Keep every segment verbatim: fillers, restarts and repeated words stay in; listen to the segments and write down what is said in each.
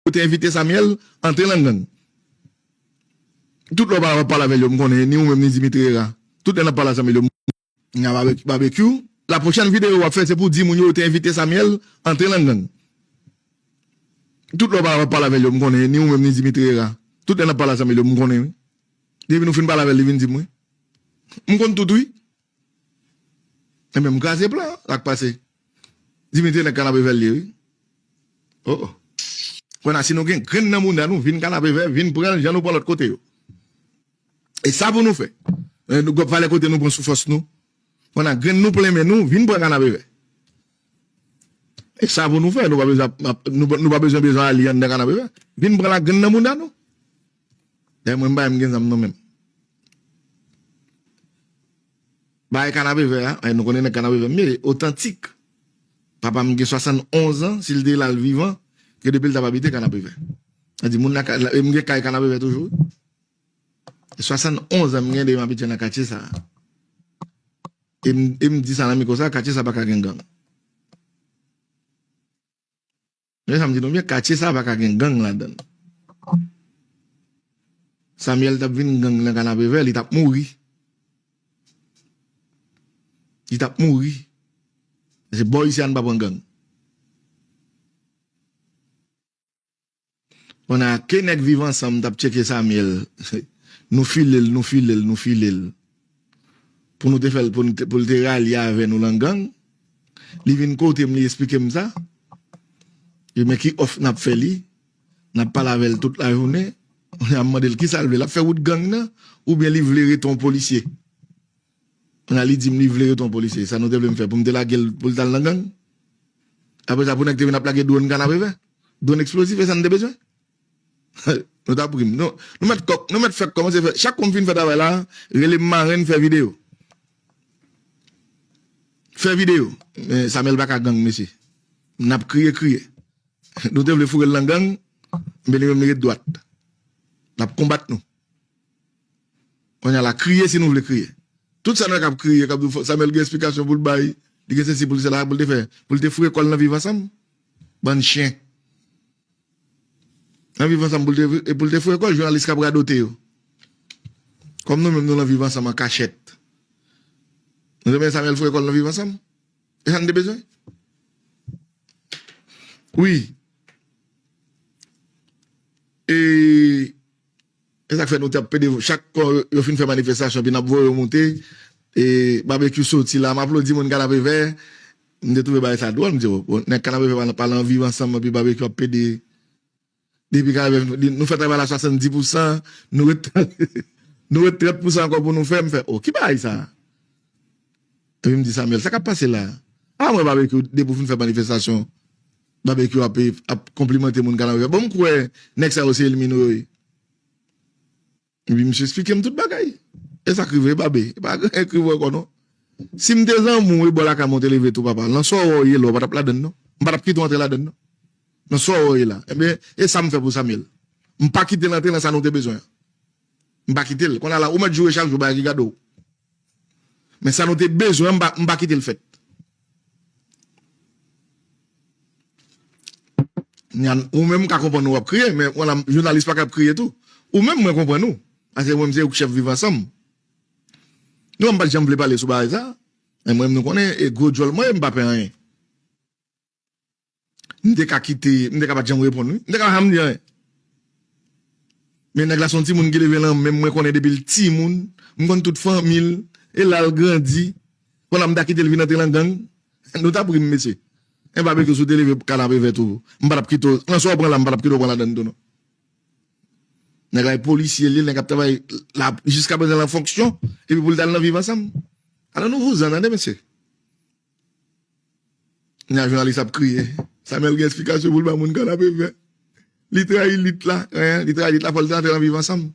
Ou te envite Samuel antre nan gang. Tout lè w pa pale avè l yo, m konnen, ni ou menm, ni Dimitri Herard. Tout lè n ap pale a Samuel yo, m konnen. N a Babekyou, Babekyou. La pwochèn videyo w ap fè, se pou di moun yo, ou te envite Samuel antre nan gang. Tout lè w pa pale avè l yo, m konnen, ni ou menm, ni Dimitri Herard. Tout lè n ap pale a Samuel yo, m konnen, wi. Depi nou fin pale avè l, li vin di m, wi. M konn tout, wi. Ebyen, m kraze plan, sa k pase. Dimitri nèg Kanapevè l ye, wi. Oh, oh. Kounye a, si nou gen grenn nan bounda nou, vin Kanapevè, vin pran l jan nou pran lòt kote yo. E sa pou nou fè. Eh, nou gòp valè kote nou pran sou fòs nou. Kounye a, grenn nou plen men nou, vin pran Kanapevè. E sa pou nou fè, nou pa bezwen, nou, nou pa bezwen, bezwen ale anndan Kanapevè. Vin pran la grenn nan bounda nou. Dayè mwen, m pa menm gen zam non menm. Bagay Kanapevè a, eh, nou konnen nèg Kanapevè m ye, otantik. Papa m gen swasannonz an, si l te la l vivan, ke depi l t ap abite Kanapevè. Sa di moun nan ka, la, e m gen kay Kanapevè toujou, wi. E swasannonz an m gen depi m abite nan katye sa a. E m, e m di sa nan mikwo sa, katye sa pa ka gen gang. Men sa m di nou byen, katye sa pa ka gen gang ladan l. Samuel t ap vin gang nan Kanapevè, li t ap mouri. Li t ap mouri. Se bò isi a n pa pran gang. Kounye a ke nèg Viv Ansanm t ap tcheke Samuel, nou file l, nou file l, nou file l. Pou nou te fè l, pou nou te, pou l te ralye avè nou nan gang, li vin kote m, li esplike m sa. Li di men ki òf n ap fè li, n ap pale avè l tout lajounen. Kounye a m mande l kisa l vle, l ap fè wout gang nan, oubyen li vle rete yon polisye. Kounye a li di m li vle rete yon polisye. Sa nou te vle m fè pou m te lage l pou l t al nan gang? Apre sa, pou nèg te vin ap lage dwòn Kanapevè? Dwòn eksplozif, e sa n te bezwen? Nou t ap ri m. Nou, nou mèt kòk, nou mèt fè kòmanse fè. Chak kou m fin fè travay la, rele m marenn fè videyo. Fè videyo. Men Samuel pa ka gang, mesye. N ap kriye, kriye. Nou te vle foure l nan gang, men li menm li ret dwat. L ap konbat nou. Kounye a la, kriye si nou vle kriye. Tout sa nou k ap kriye, k ap di Samuel gen esplikasyon pou l bay, li gen sesi pou l sela, pou l te fè, pou l te foure kò l nan Viv Ansanm. Bann chen. Nan Viv Ansanm pou l te, e pou l te foure kò l, jounalis k ap radote yo. Kòm nou menm nou nan Viv Ansanm an kachèt. Nou te men Samuel foure kò l nan Viv Ansanm? E sa n te bezwen? Wi. E, e sa k fè nou te ap pede, chak kon yo fin fè manifestasyon, epi n ap voye yo moute, e Babekyou soti la, m aplodi moun Kanapevè, m te twouve bagay sa dwòl, m di, "O, o, nèg Kanapevè pa, pa nan Viv Ansanm, epi Babekyou ap pede." Depi Kanapevè, nou fè travay la swasanndis pousan, nou ret, nou ret trant pousan ankò pou nou fè, m fè, "O, ki bagay sa a?" Epi m di Samuel, "Sa k ap pase la a?" A, mwen Babekyou, depi w fin fè manifestasyon, Babekyou ap, ap konplimante moun Kanapevè. Bon, m kwè nèg sa yo se ènmi nou yo ye. Epi misye esplike m tout bagay. E sa k rive, Babe. E pa gen anyen k rive ankò, non. Si m te zanmi w, e bò lakay mwen w te leve tou, papa. Nan sa w wè w ye la, w pa t ap ladann, non. M pa t ap kite w antre ladann, non. Nan sa w wè w ye la. Ebyen, e sa m fè pou Samuel. M pa kite l antre nan sa nou te bezwen an. M pa kite l. Kounye a la, ou mèt joure chak jou, bagay ki gade w. Men sa nou te bezwen, m pa, m pa kite l fèt. Ou menm, m ka konprann ou w ap kriye, men wala, jounalis pa ka ap kriye tou. Ou menm, mwen konprann ou. Paske mwen, m se ou k chèf Viv Ansanm. Nou, m pa t janm vle pale sou bagay sa. Men mwen, nou konnen, e gwo djòl mwen, m pa pè anyen. M te ka kite, m te ka pa t janm reponn, wi. M te ka pa janm di anyen. Men nèg la se yon timoun ki leve nan men m, mwen konnen depi l timoun, m konn tout fanmi l, e la l grandi. Kounye a m ta kite l vin antre nan gang. Nou t ap ri m, mesye. En Babekyou, si w te leve Kanapevè tou, m pa t ap kite w, nan sa w pran la, m pa t ap kite w pran ladann tou, non. Nèg la e polisye li ye, nèg ap travay la, jiskaprezan l an fonksyon, epi pou l t al nan Viv Ansanm. Alò nou vouzan, tande, mesye. Kounye a jounalis ap kriye. Samuel gen esplikasyon pou l ba moun Kanapevè. Li trayi lit la, en, li trayi lit la, fò l te antre nan Viv Ansanm.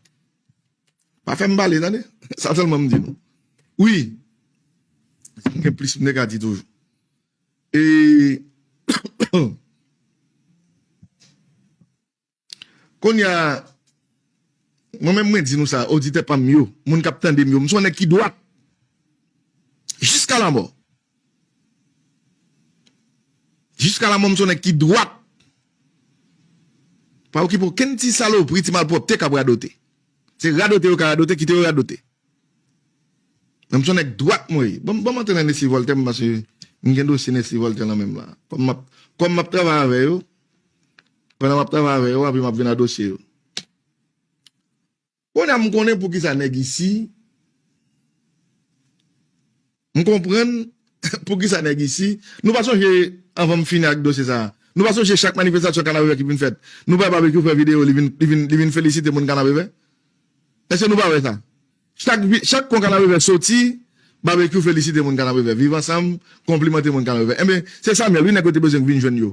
Pa fè m pale, tande. Sa sèlman m di nou. Wi. M gen plis m te ka di toujou. E Kounye a, mwen menm mwen di nou sa, oditè pa m yo, moun k ap tande m yo, m se yon nèg ki dwat. Jiska lanmò. Jiska lanmò, m se yon nèg ki dwat. Pa okipe okenn ti salopri, ti malpwòpte k ap radote. Se radote yo ka radote, kite yo radote. Men m se yon nèg dwat mwen ye. Ban m, ban m antre nan Nesly Voltaire, m, paske m gen dosye Nesly Voltaire nan men m la. Kòm m ap, kòm m ap travay avè yo, pandan m ap travay avè yo, apre m ap vin a dosye yo. Kounye a m konnen poukisa nèg isi, m konprann poukisa nèg isi, nou pa sonje, anvan m fini ak dosye sa a, nou pa sonje chak manifestasyon Kanapevè ki vin fèt, nou pa wè Babekyou fè videyo, li vin, li vin, li vin felisite moun Kanapevè? Èske nou pa wè sa? Chak vi-, chak kon Kanapevè soti, Babekyou felisite moun Kanapevè, viv ansanm, konplimante moun Kanapevè. Enben, se Samuel, wi, nèg yo te bezwen vin jwenn yo.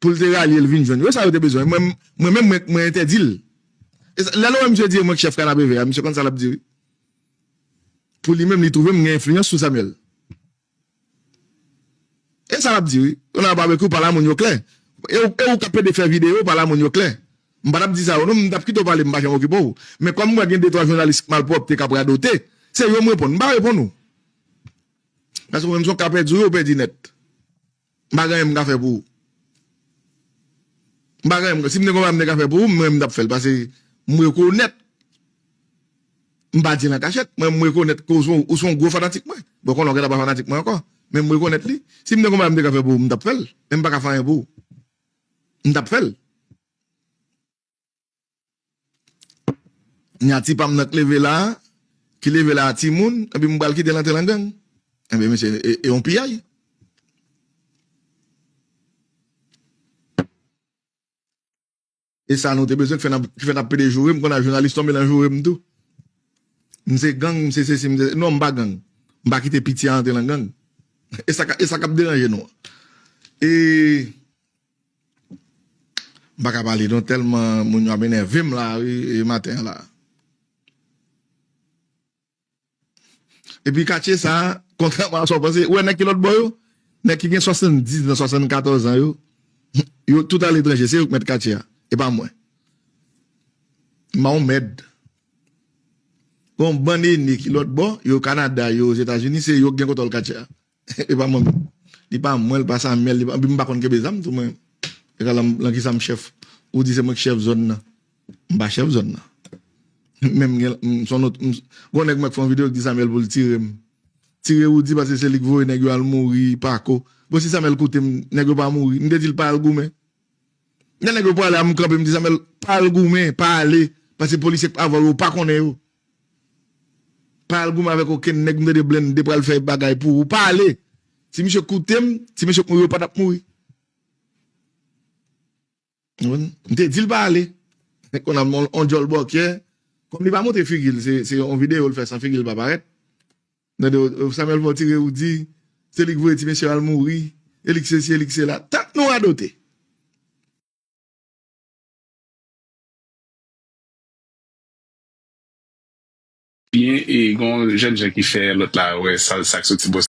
Pou l te ralye l vin jwenn yo. E sa yo te bezwen. Mwen, mwen menm, mwen, mwen entèdi l. E sa, lè nou wè misye di mwen k chèf Kanapevè a, misye konn sa l ap di, wi. Pou li menm, li twouve m gen enfliyans sou Samuel. E sa l ap di, wi. Kounye a Babekyou pale a moun yo klè. E ou, e ou k ap pede fè videyo, pale a moun yo klè. M pa t ap di sa yo, non, m t ap kite w pale, m pa janm okipe w. Men kòm m wè gen de twa jounalis malpwòpte k ap radote, se yo m reponn, m pa reponn ou. Paske ou menm se yon ka pèdi, wi, ou pèdi nèt. M pa gen anyen m ka fè pou ou. M pa gen anyen m, si m te gen yon bagay m te ka fè pou ou, mwen m t ap fè l. Paske m rekonèt, m pa di l an kachèt, mwen m rekonèt ke ou se yon, ou se yon gwo fanatik mwen. Bon, konnen w gentan pa fanatik mwen ankò. Men m rekonèt li. Si m te gen yon bagay m te ka fè pou ou, m t ap fè l. Men m pa ka fè anyen pou ou. M t ap fè l. Nya ti pa m nan k leve la, ki leve la a timoun, epi m pral kite l antre nan gang. Enben, mesye, e, e yon piyay. E sa nou te bezwen k fè n ap, ki fè n ap pede joure m, kounye a jounalis tonbe nan joure m tou. M se gang, m se sesi, m se, non, m pa gang. M pa kite piti a antre nan gang. E sa k, e sa k ap deranje nou an. E M pa ka pale non, tèlman moun yo ap enève m la, wi, e maten an la. Epi katye sa, kontrèman a sa w panse, ou wè nèg ki lòt bò yo, nèg ki gen swasanndiz nan swasannkatòz an yo, yo tout aletranje, se yo k mèt katye a, e pa mwen. M pa yon mèd. Gon bann ene ki lòt bò, yo Kanada, yo Ozetazini, se yo k gen kontwòl katye a. E pa mwen menm. Li pa mwen, li pa Samuel, li pa, epi m pa konn kenbe zam tou mwen. E ka lan, lan kisa m chèf? Ou di se mwen k chèf zòn nan. M pa chèf zòn nan. Men m gen, m, se yon lòt, m, gon nèg mwen k fè yon videyo ki di Samuel pou l tire m. Tire Roody paske se li k voye nèg yo al mouri, Pako. Bon, si Samuel koute m, nèg yo pa mouri. M te di l pa al goumen. Lè nèg yo prale a, m kanpe, m di Samuel, pa al goumen, pa ale. Paske polisye k avè w yo, ou pa konnen yo. Pa al goumen avèk okenn nèg, m tande blende pral fè bagay pou ou, pa ale. Si misye koute m, si misye k mouri, yo pa t ap mouri. Ou konprann? M te di l pa ale. Kounye a m on, on djòl bòkyè. Kòm li pa montre figi l, se, se yon videyo l fè san figi l pa parèt. Tande, Samuel fò tire Roody, se li k voye ti mesye al mouri, e li k sesi, e li k sela. Tank nou radote. Byen, e gon jèn jan ki fè lòt la wè sa, sa k soti bò